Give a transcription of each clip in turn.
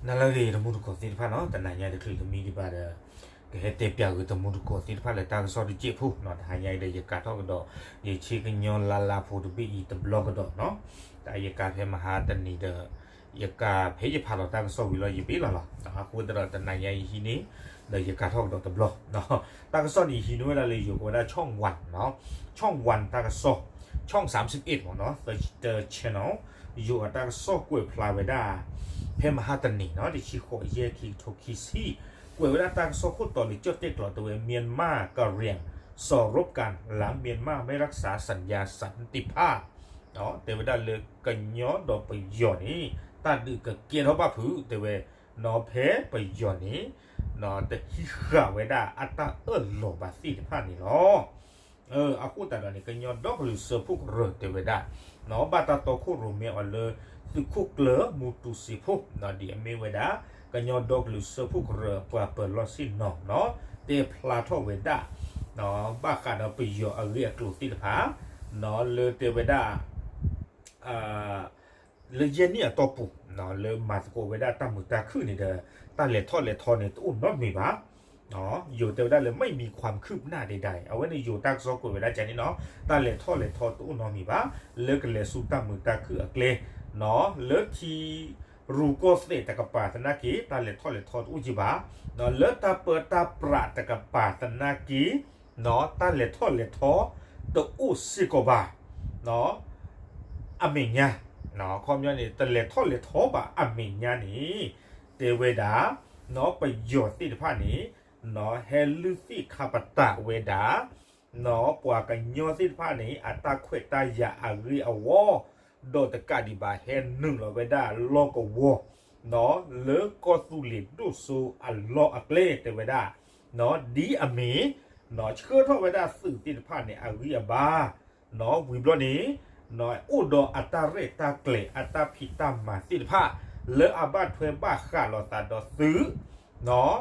နလၢအဂ့ၤ တမူတကိးသ့ၣ်တဖၣ်နီၤ, တနၤညါတချုးတမံၤဒံးဘၣ်ဒီး ကဟဲတဲပၠးဂ့ၤတမူတကိးသ့ၣ်တဖၣ်လၢတၢ်ကစီၣ်တစဲးဖိနီၤ, တဟါညါအံၤဒီးယကၤထီၣ်ကဒီး ယဆ့ကညီလါလါဖိတဘ့ၣ်အံၤတဘျီကဒီးနီၤ, တၢ်ယကၤဖဲမဟါတနံၤဒီး ယကၤဖဲယဖးလီၤတၢ်ကစီၣ်ဝံၤလီၤ ယဘ့ၣ်လီၤလီၤ, အဃိသတးဒီးတနၤညါယဟံးန့ၢ် ဒီးယကၤထီၣ်ကဒီးတဘျီ တၢ်ကစီၣ်န့ၣ် ယဟံးန့ၢ်ဝဲဒၣ်လၢယိၤကဝဲဒၣ် ช่องวันနီၤ, ช่องวันတၢ်ကစီၣ် ช่องสามสิบเอ็ดမ့ၢ်နီၤ သၢဆံတၢ channel, ယိၤအတၢ်ကစီၣ်ကွဲးဖျါဝဲဒၣ် ဖဲမဟါတနံၤနီၤ တဆံဃိး ယဲၢ် ခံကထိခံဆံ ကွဲးဝဲဒၣ်တၢ်ကစီၣ်ခိၣ်တီလံာ်ကၠီၣ်တဲၣ်ကျိာ်တဲဝဲ မြန်မာ-ကရင် စော်ရူပ်กัน လမ်းမြန်မာ့မ့ၢ်ရက္ခာสัญญาสันติภาพ တဲဝဲဒၣ်လၢကညီဒီးပယီၤန့ၣ် တၢ်ဒုးကကဲထီၣ်ဘၣ်ဖုး တဲဝဲ နီၤ ဖဲပယီၤန့ၣ် တဟံးဃာ်ဝဲဒၣ်အတၢ်အၢၣ်လီၤဘၣ်သ့ၣ်တဖၣ်န့ၣ်လီၤ. အဃိသတးဒီးန့ၣ် ကညီဒီကလုာ်စၢဖှိၣ်ကရၢတဲဝဲဒၣ် နီၤ ဘၣ်တၢ်တီခိၣ်ရိၣ်မဲအီၤလၢ သုးခိၣ်ကျၢၢ်မူတူစ့ဖိ ဒ်အမ့ၢ်ဝဲဒၣ် ကညီဒီကလုာ်စၢဖှိၣ်ကရၢအပှၤပၢၤလီၢ်ဆ့ၣ်နီၤနီၤ တဲဖျါထီၣ်ဝဲဒၣ် ဘၣ်ဃးဒီးပယီၤအဂ့ၢ်အကျိၤသ့ၣ်တဖၣ် နီၤ လၢတဲဝဲဒၣ် လၢယဲၢ်နံၣ်အတီၢ်ပူၤ လၢမၤသကိးဝဲဒၣ်တၢ်မုာ်တၢ်ခုၣ်န့ၣ်ဒီး တၢ်လဲၤထီၣ်လဲၤထီန့ၣ် တအိၣ်နီတမံၤဘၣ်. ယိၤတဲဝဲဒၣ်လၢ ไม่มีความคืบหน้าใดๆ အဝဲန့ၣ်ယိၤတၢ်ကစီၣ်ကွဲးဝဲဒၣ်ကန့ၣ်နီၤ တၢ်လဲၤထီၣ်လဲၤထီတအိၣ်နီတမံၤဘၣ် လၢကလဲၤဆူတၢ်မုာ်တၢ်ခုၣ်အကျဲ နီၤ လၢထံရူၢ်ကီၢ်သဲးတကပၤသနာ်က့ တၢ်လဲၤထီၣ်လဲၤထီတအိၣ်က့ဘၣ် လၢတၢ်ပၢတၢ်ပြးတကပၤသနာ်က့ နီၤ တၢ်လဲၤထီၣ်လဲၤထီတအိၣ်စ့ၢ်ကီးဘၣ် နီၤ အမဲာ်ညါ အခီပညီန့ၣ် တလဲၤထီၣ်လဲၤထီဘၣ်အမဲာ်ညါန့ၣ် တဲဝဲဒၣ် နီၤ ပယီၤသ့ၣ်တဖၣ်န့ၣ် နီၤ ဟဲလုၢ်သ့ၣ်ခါပတာ်ဝဲဒၣ် နီၤ ပှၤကညီသ့ၣ်တဖၣ်န့ၣ် အတၢ်ခွဲးတၢ်ယာ်အဂ့ၢ်အဝီ ဒီးတကးဒံးဘၣ် ဟဲနုာ်လီၤဝဲဒၣ်လီၢ်ကဝီၤ နီၤ လၢကီၢ်သူလ့ၤဒိၣ်စိအလီၢ်အကျဲ တဲဝဲဒၣ် နီၤ ဒ်အမ့ၢ် နီၤ ဆှၢထီၣ်ဝဲဒၣ်သုးသ့ၣ်တဖၣ်န့ၣ် အဂံၢ်အဘါ နီၤ ဝံၤဘျီန့ၣ် နီၤ အိၣ်ဒီးအတၢ်ရဲၣ်တၢ်ကျဲၤ အတၢ်ဖံးတၢ်မၤသ့ၣ်တဖၣ် လၢအဘၣ်ထွဲဘၣ်ဃးလိာ်သးဒီးသုး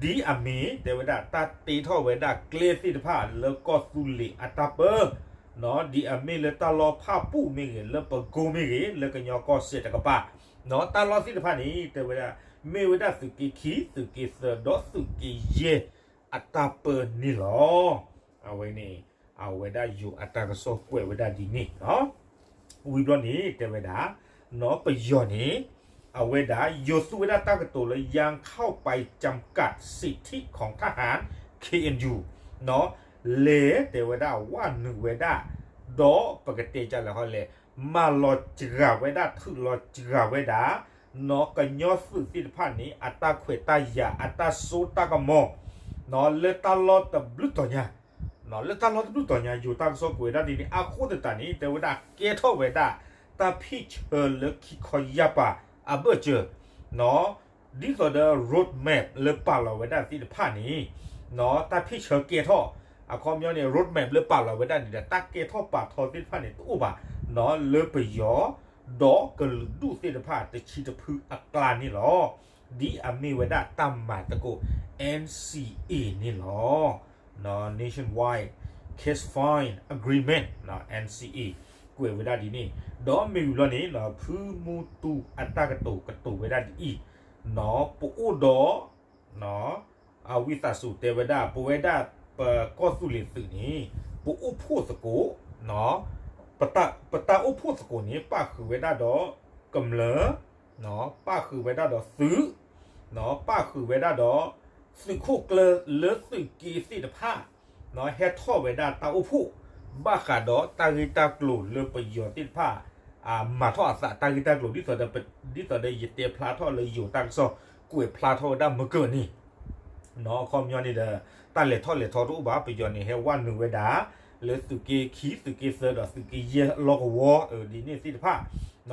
နီၤ ဒ်အမ့ၢ် တဲဝဲဒၣ် တၢ်တ့ထီၣ်ဝဲဒၣ်ကျဲသ့ၣ်တဖၣ် လၢကီၢ်သူလ့ၤအတၢ်ပၢ နီၤ ဒ်အမ့ၢ်လၢတၢ်လီၢ်ဖၣ်ပူၣ်မ့ၢ်ဂ့ၤ လၢပကိမ့ၢ်ဂ့ၤ လၢကညီကီၢ်စဲၣ်တကပၤ နီၤ တၢ်လီၢ်သ့ၣ်တဖၣ်န့ၣ် တဲဝဲဒၣ် မ့ၢ်ဝဲဒၣ်သုးက့ခံ သုးက့သၢ ဒီးသုးက့ယဲၢ် အတၢ်ပၢန့ၣ်လီၤ. အဝဲန့ၣ် အဝဲဒၣ်ယိၤအတၢ်ကစီၣ်ကွဲးဝဲဒၣ်ဒ်န့ၣ် ဝံၤဘျီန့ၣ် တဲဝဲဒၣ် နီၤ ပယီၤန့ၣ် အဝဲဒၣ် ယိၤသူဝဲဒၣ်တၢ်ကတိၤလၢ ยังเข้าไปจำกัดสิทธิของทหาร เคเอ็นยู နီၤ လဲၤတဲဝဲဒၣ် ဝးနုာ်ဝဲဒၣ် ဒီးပကတဲကလဲၣ်ဃီလဲၣ် မၤလီၤစှၤဝဲဒၣ် ထုးလီၤစှၤဝဲဒၣ် နီၤ ကညီသုးသ့ၣ်တဖၣ်န့ၣ် အတၢ်ခွဲးတၢ်ယာ် အတၢ်စိတၢ်ကမီၤ နီၤ လၢတၢ်လီၢ်တဘျုးတီၤညါ နီၤ လၢတၢ်လီၢ်တဘျုးတီၤညါ ယိၤတၢ်ကစီၣ်ကွဲးဝဲဒၣ်ဒ်န့ၣ် အဃိသတးန့ၣ် တဲဝဲဒၣ်ကဲထီၣ်ဝဲဒၣ် တၢ်ဖ့ၣ်ဆၢလၢခံခီယၢ်ပၤ အဘၢၣ်စၢၤ နီၤ ဒ်သိးဒီး road map လၢပာ်လီၤဝဲဒၣ်သ့ၣ်တဖၣ်န့ၣ် နီၤ တၢ်ဖ့ၣ်ဆၢကဲထီၣ် အခီပညီန့ၣ် road map လၢပာ်လီၤဝဲဒၣ်န့ၣ်ဒီး တၢ်ကဲထီၣ်ပာ်ထီသ့ၣ်တဖၣ်န့ၣ် တအိၣ်ဘၣ် နီၤ လၢပယီၤ ဒီးကလုာ်ဒူၣ်သ့ၣ်တဖၣ် တဆံတဖုအကျါန့ၣ်လီၤ. ဒ်အမ့ၢ်ဝဲဒၣ်တၢ်မၤသကိး NCA န့ၣ်လီၤ. Nationwide Ceasefire Agreement NCA ကွဲးဝဲဒၣ်ဒ်န့ၣ် ဒီးမ့ၢ်ဝံၤဘျီန့ၣ် ဖုမူတူအတၢ်ကတိၤကတိၤဝဲဒၣ်ဒ်အံၤ နီၤ ပအိၣ်ဒီး အဝံသးစူၤတဲဝဲဒၣ် ပဝဲဒၣ်ပကီၢ်သူလ့ၤသုးန့ၣ် ပအိၣ်ဖှိၣ်သကိး ပတၢ်အိၣ်ဖှိၣ်သကိးန့ၣ် ပၣ်ဃုာ်ဝဲဒၣ်ဒီးကမျၢၢ် ပၣ်ဃုာ်ဝဲဒၣ်ဒီးသုး ပၣ်ဃုာ်ဝဲဒၣ်ဒီး သုးခိၣ်ကျၢၢ်လၢသုးက့သ့ၣ်တဖၣ် ဟဲထီၣ်ဝဲဒၣ်တၢ်အိၣ်ဖှိၣ် ဘၣ်ဃးဒီးတၢ်ဂ့ၢ်တၢ်ကျိၤလၢပယီၤသ့ၣ်တဖၣ် မၤထီၣ်အသးတၢ်ဂ့ၢ်တၢ်ကျိၤ ဒ်သိးဒီး ဒ်သိးဒီးယတဲဖျါထီၣ်လၢယိၤတၢ်ကစီၣ် ကွဲးဖျါထီၣ်ဝဲဒၣ်မုၢ်ကၢၢ်န့ၣ် အခီပညီန့ၣ်ဒီး တၢ်လဲၤထီၣ်လဲၤထီတအိၣ်ဘၣ် ပယီၤန့ၣ် ဟဲဝးနုာ်ဝဲဒၣ် လၢသုးက့ခံ သုးက့သၢဒီးသုးက့ယဲၢ်လီၢ်ကဝီၤ ဒ်န့ၣ်သ့ၣ်တဖၣ်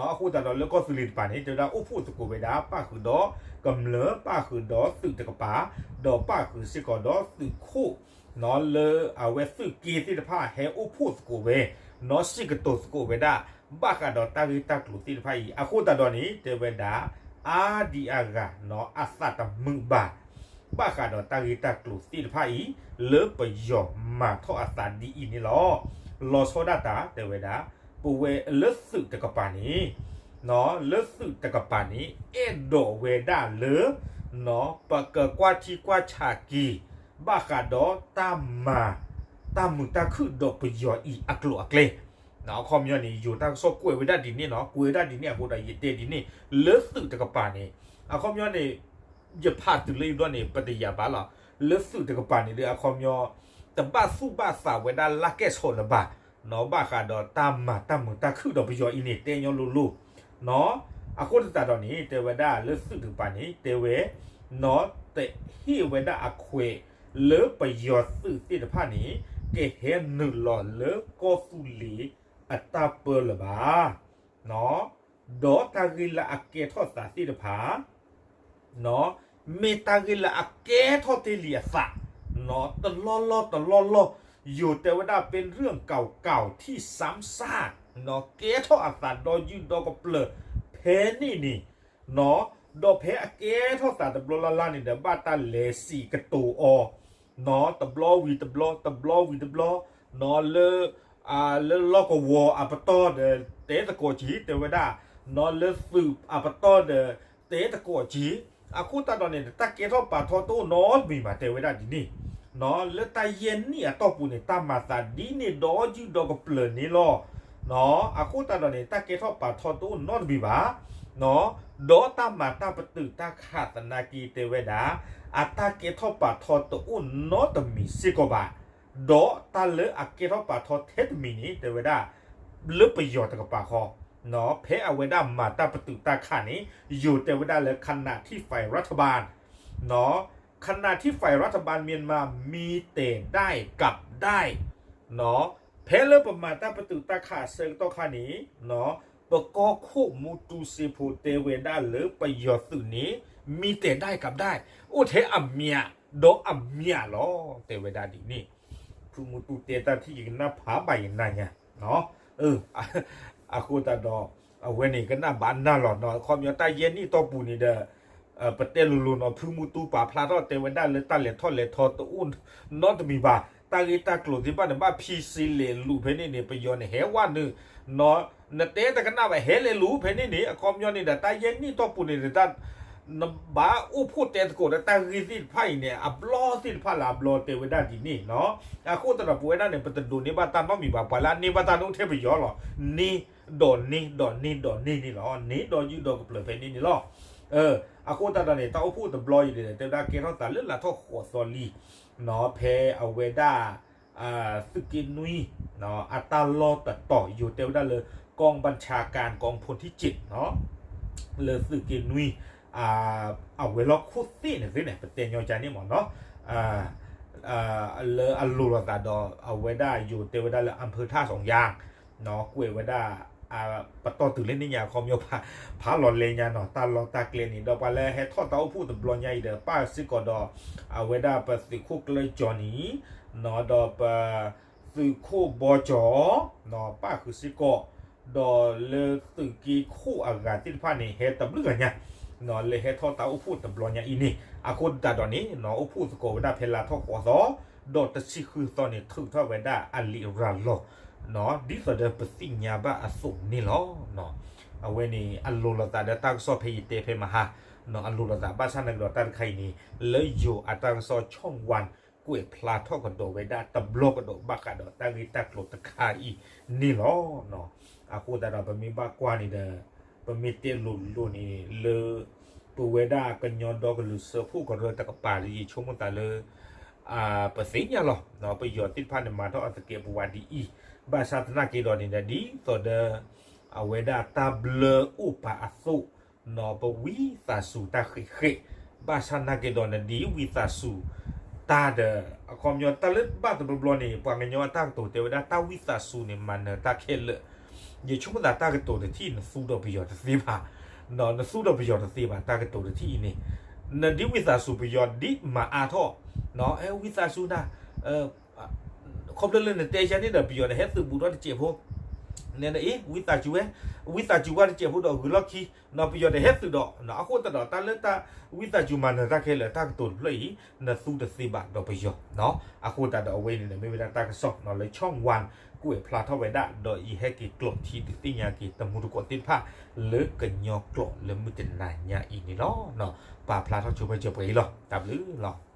အဃိသတးဒီးလၢကီၢ်သူလ့ၤတပၤန့ၣ် တဲဝဲဒၣ်အိၣ်ဖှိၣ်သကိးဝဲဒၣ် ပၣ်ဃုာ်ဒီးကမျၢၢ် ပၣ်ဃုာ်ဒီးသုးတကပၤ ဒီးပၣ်ဃုာ်စ့ၢ်ကီးဒီးသုးခိၣ် လၢအဝဲသုးက့သ့ၣ်တဖၣ် ဟဲအိၣ်ဖှိၣ်သကိးဝဲ နီၢ်စ့ၢ်ကတိၤသကိးဝဲဒၣ် ဘၣ်ဃးဒီးတၢ်ဂ့ၢ်တၢ်ကျိၤသ့ၣ်တဖၣ်အံၤ အဃိသတးဒီးန့ၣ် တဲဝဲဒၣ် အါဒံအါဂၤ နီၢ်အသးတမုာ်ဘၣ် ဘၣ်ဃးဒီးတၢ်ဂ့ၢ်တၢ်ကျိၤသ့ၣ်တဖၣ်အံၤ လၢပယီၤမၤထီၣ်အသးဒ်အံၤန့ၣ်လီၤ. လီၤဆီဒၣ်တၢ် တဲဝဲဒၣ် ပဝဲလၢသုးတကပၤန့ၣ် လၢသုးတကပၤန့ၣ် အဲၣ်ဒိးဝဲဒၣ်လၢ ပကကွၢ်ထံကွၢ်ဆးက့ၤ ဘၣ်ဃးဒီးတၢ်မၤ တၢ်မုာ်တၢ်ခုၣ်ဒီးပယီၤအံၤအကျိၤအကျဲ အခီပညီန့ၣ် ယိၤတၢ်ကစီၣ်ကွဲးဝဲဒၣ်ဒ်န့ၣ်နီၤ, ကွဲးဝဲဒၣ်ဒ်န့ၣ်အဃိဒီး ယတဲဒ်န့ၣ် လၢသုးတကပၤန့ၣ် အခီပညီန့ၣ် ယဖးတုၤလၢယဘျီန့ၣ် ပတယာ်ဘၣ်လီၤ. လၢသုးတကပၤန့ၣ်ဒီး အခီပညီ တဘၣ်သူၣ်ဘၣ်သးဝဲဒၣ်လၢကဲၣ်ဆိးလၢၤဘၣ်, ဘၣ်ဃးဒီးတၢ်မၤတၢ်မုာ်တၢ်ခုၣ်ဒီးပယီၤအံၤန့ၣ် တဲညီလိၤလိၤ အဃိသတးဒီးန့ၣ် တဲဝဲဒၣ်လၢသုးတကပၤန့ၣ် တဲဝဲ နီၢ်တဟ့ၣ်ဝဲဒၣ်အခွဲးလၢပယီၤသုးသ့ၣ်တဖၣ်န့ၣ် ကဟဲနုာ်လီၤလၢကီၢ်သူလ့ၤအတၢ်ပၢလၢၤဘၣ်, ဒီးတၢ်ဂ့ၢ်လၢအကဲထီၣ်သးသ့ၣ်တဖၣ် မ့ၢ်တၢ်ဂ့ၢ်လၢအကဲထီၣ်တ့ၢ်လံအသး တလီၢ်လီၢ်တလီၢ်လီၢ်, ယိၤတဲဝဲဒၣ် เป็นเรื่องเก่าๆ ที่ซ้ำซาก ကဲထီၣ်အသးဒီးယုၢ်ဒီးကပျၢၤဖဲန့ၣ်န့ၣ်, ဒီးဖဲအကဲထီၣ်သးတဘျီလၢ်လၢ်န့ၣ်ဒီး ဘၣ်တၢ်လဲၤစံးကတိၤအီၤ တဘျီဝံၤတဘျီ တဘျီဝံၤတဘျီ, လၢ လၢလီၢ်ကဝီၤအပတီၢ်ဒီး တဲသကိးက့ၤ တဲဝဲဒၣ်, လၢသုးအပတီၢ်ဒီး တဲသကိးက့ၤ, အဃိသတးဒီးန့ၣ် တၢ်ကဲထီၣ်ပာ်ထီၣ်တအိၣ်နီတမံၤဘၣ် တဲဝဲဒၣ်ဒ်န့ၣ်, လၢတၢ်ယဲၢ်နံၣ်အတီၢ်ပူၤန့ၣ် တၢ်မၤသးဒ်န့ၣ်ဒီးယုၢ်ဒီးကပျၢၤန့ၣ်လီၤ. အဃိသတးဒီးန့ၣ် တၢ်ကဲထီၣ်ပာ်ထီၣ်တအိၣ်နီတမံၤဘၣ် ဒီးတၢ်မၤတၢ်ပတုာ်တၢ်ခးသနာ်က့ တဲဝဲဒၣ် အတၢ်ကဲထီၣ်ပာ်ထီၣ်တအိၣ်နီတမံၤစ့ၢ်ကီးဘၣ်, ဒီးတၢ်လၢအကဲထီၣ်ပာ်ထီၣ်ထဲတမံၤန့ၣ် တဲဝဲဒၣ် လၢပယီၤတကပၤဃီ, ဖဲအဝဲဒၣ်မၤတၢ်ပတုာ်တၢ်ခးန့ၣ် ယိၤတဲဝဲဒၣ်လၢ ขณะที่ฝ่ายรัฐบาล ขณะที่ฝ่ายรัฐบาลเมียนมามีแต่ได้กับได้ ဖဲလၢပမၤတၢ်ပတုာ်တၢ်ခးအဆၢကတီၢ်ခါန့ၣ် ပကီၢ်ခိၣ်မူတူစ့ဖိတဲဝဲဒၣ်လၢပယီၤသုးန့ၣ် มีแต่ได้กับได้ အိၣ်ထဲအမြတ်ဒီးအမြတ်လီၤ တဲဝဲဒၣ်ဒ်န့ၣ်, ဖုမူတူတဲတၢ်ထံၣ်ယကနၣ်ဖးဘၣ်ယနၤညါ အဃိသတးဒီး အဝဲန့ၣ်ကနၣ်ဘၣ်နၢ်လီၤနီၤ, အခီပညီတၢ်ယဲၢ်နံၣ်တီၢ်ပူၤန့ၣ်ဒီး ပတဲလိၤလိၤနီၤ, ဖုမူတူပာ်ဖျါထီၣ်တဲဝဲဒၣ်လၢတၢ်လဲၤထီၣ်လဲၤထီတအိၣ်နီတမံၤဘၣ်, တၢ်ဂ့ၢ်တၢ်ကျိၤသ့ၣ်တဖၣ်န့ၣ် ဘၣ်ဖံးစ့လဲၤလူၤဖဲန့ၣ်န့ၣ် ပယီၤန့ၣ်ဟဲဝဲနုာ်, နတဲတကနၣ်ဘၣ် ဟဲလဲၤလူၤဖဲန့ၣ်န့ၣ် အခီပညီန့ၣ်ဒီး တၢ်ယဲၢ်နံၣ်တီၢ်ပူၤန့ၣ်ဒီး နဘၣ်အိၣ်ဖှိၣ်တဲသကိးဒီးတၢ်ဂ့ၢ်သ့ၣ်တဖၣ်အံၤန့ၣ် အဘျီသ့ၣ်တဖၣ်လၢအဘျီတဲဝဲဒၣ်ဒ်န့ၣ်နီၤ, အဃိသတးဒီးပဝဲဒၣ်န့ၣ် ပတဒိးန့ၢ်ဘၣ်တၢ်နီတမံၤဘၣ်, ပှၤလၢအန့ၢ်ဘၣ်တၢ်န့ၣ်အိၣ်ထဲပယီၤလီၤ, န့ၢ်ဒီးန့ၢ်ဒီးန့ၢ်ဒီးန့ၢ်န့ၣ်လီၤ, န့ၢ်ဒီးယုၢ်ဒီးကပျၢၤဖဲန့ၣ်န့ၣ်လီၤ. အဃိသတးဒီးန့ၣ် တၢ်အိၣ်ဖှိၣ်တဘျီအံၤန့ၣ် တဲဝဲဒၣ်ကဲထီၣ်သးလၢလါထီၣ်ဃိးသီလံ, ဖဲအဝဲဒၣ် သုးက့နွံ အတၢ်လီၢ်တတီၤ ယိၤတဲဝဲဒၣ်လၢ กองบัญชาการกองพลที่เจ็ด လၢသုးက့နွံ အဝဲၤလီၢ်ခိၣ်သ့ၣ်န့ၣ်သ့ၣ်န့ၣ် ပတဲညီကါန့ၣ်မ့ၢ်နီၤ လၢအလိၤလိာ်သးဒီး အဝဲဒၣ်ယိၤတဲဝဲဒၣ်လၢ อำเภอท่าสองยาง ကွဲးဝဲဒၣ် ပတီၢ်တုၤလၢန့ၣ်ညါ အခီပညီ ဖးလီၤလဲညါနီၤ တၢ်လီၢ်တၢ်ကျဲန့ၣ် ဒီးပှၤလၢဟဲထီၣ်တၢ်အိၣ်ဖှိၣ်တဘျီညါအံၤဒီး ပၣ်စ့ၢ်ကီးဒီး အဝဲဒၣ်ပသုးခိၣ်ကျၢၢ်ကၠီနံၤ ဒီးပသုးခိၣ်ဘီကၠီ ပၣ်ဃုာ်စ့ၢ်ကီး ဒီးလၢသုးက့ခိၣ်အဂၤသ့ၣ်တဖၣ်န့ၣ် ဟဲတဘျုးဂၤညါ လၢဟဲထီၣ်တၢ်အိၣ်ဖှိၣ်တဘျီညါအံၤန့ၣ် အဃိသတးဒီးန့ၣ် အိၣ်ဖှိၣ်သကိးဝဲဒၣ်ဖဲလါထီၣ်ဃိးသီ ဒီးတဆံဃုသီန့ၣ် ထုးထီၣ်ဝဲဒၣ်အလံာ်ရၤလီၤ ဒ်သိးဒီးပသ့ၣ်ညါဘၣ်အသိးန့ၣ်လီၤ. အဝဲန့ၣ် အလိၤလိာ်သးဒီးတၢ်ကစီၣ်ဖဲယတဲဖဲမဟါ အလိၤလိာ်သးဘၣ်ဆၣ်သနာ်က့ဒီးတၢ်တခါအံၤန့ၣ် လၢယိၤအတၢ်ကစီၣ် ช่องวัน ကွဲးဖျါထီၣ်ကဒီးဝဲဒၣ်တဘျီကဒီးဘၣ်ဃးဒီးတၢ်ဂ့ၢ်တၢ်ကျိၤတခါအံၤန့ၣ်လီၤ. အဃိသတးဒီးပမ့ၢ်ဘၣ်ကွၢ်န့ၣ်ဒီး ပမ့ၢ်တဲလိၤလိၤန့ၣ်လၢ ပဝဲဒၣ်ကညီဒီကလုာ်စၢဖှိၣ်ကရၢတကပၤလၢယဆိကမိၣ်သးလၢ ပသ့ၣ်ညါလီၤ ပယီၤသ့ၣ်တဖၣ်န့ၣ် မၤထီၣ်အသကဲးပဝးဒ်အံၤ ဘၣ်ဆၣ်သနာ်က့ဒီးန့ၣ်ဒီး ဒ်သိးဒီး အဝဲဒၣ်တၢ်ဘျၢအိၣ်ပာ်အသိး ပဝံသးစူၤတၢ်ဃဲးဃဲး ဘၣ်ဆၣ်သနာ်က့ဒီးန့ၣ် ဒ်ဝံသးစူၤတၢ်ဒီး အခီပညီတၢ်လၢဘၣ်တဘျီဘျီန့ၣ် ပှၤကညီအတၢ်ကတိၤတဲဝဲဒၣ် တၢ်ဝံသးစူၤန့ၣ် မၤနၢၤတၢ်ခဲလၢာ် ယဆိကမိၣ်သးတၢ်ကတိၤတထံၣ် နသူဒီးပယီၤတသ့ဘၣ်, နသူဒီးပယီၤတသ့ဘၣ် တၢ်ကတိၤတထံၣ်အံၤန့ၣ် နဒ်ဝံသးစူၤပယီၤဒ်မၤအါထီၣ် အဲ ဝံသးစူၤနၤ ခီဖျိလၢနတဲယါန့ၣ်ဒီး ပယီၤန့ၣ် ဟဲသုးဘူးထီၣ်တစဲးဖိ န့ၣ်အံၤ ဝံသးစူၤဝဲ, ဝံသးစူၤဝဲတစဲးဖိဒီးဂုာ်လီၢ်ခံ, ပယီၤတဟဲသုးဒီး, အဃိသတးဒီး တၢ်လၢတၢ်ဝံသးစူၤမၤနၢၤတၢ်ခဲလၢာ် တၢ်ကတိၤတဖျၢၣ်အံၤ နသူတသ့ဘၣ်ဒီးပယီၤ. အဃိသတးဒီးအဝဲန့ၣ်န့ၣ် မ့ၢ်ဝဲဒၣ်တၢ်ကစီၣ်လၢ ช่องวัน ကွဲးဖျါထီၣ်ဝဲဒၣ် ဒီးယဟဲက့ၤကျိးထံဒုးသ့ၣ်ညါက့ၤ တမူတကိးသ့ၣ်တဖၣ် လၢကညီကျိာ်လၢမုၢ်တနၤညါအံၤန့ၣ်လီၤ. ပာ်ဖျါထီၣ်ဆိဖဲစၢၤပှဲၤအံၤလီၤ. တၢ်ဘျုးလီၤ.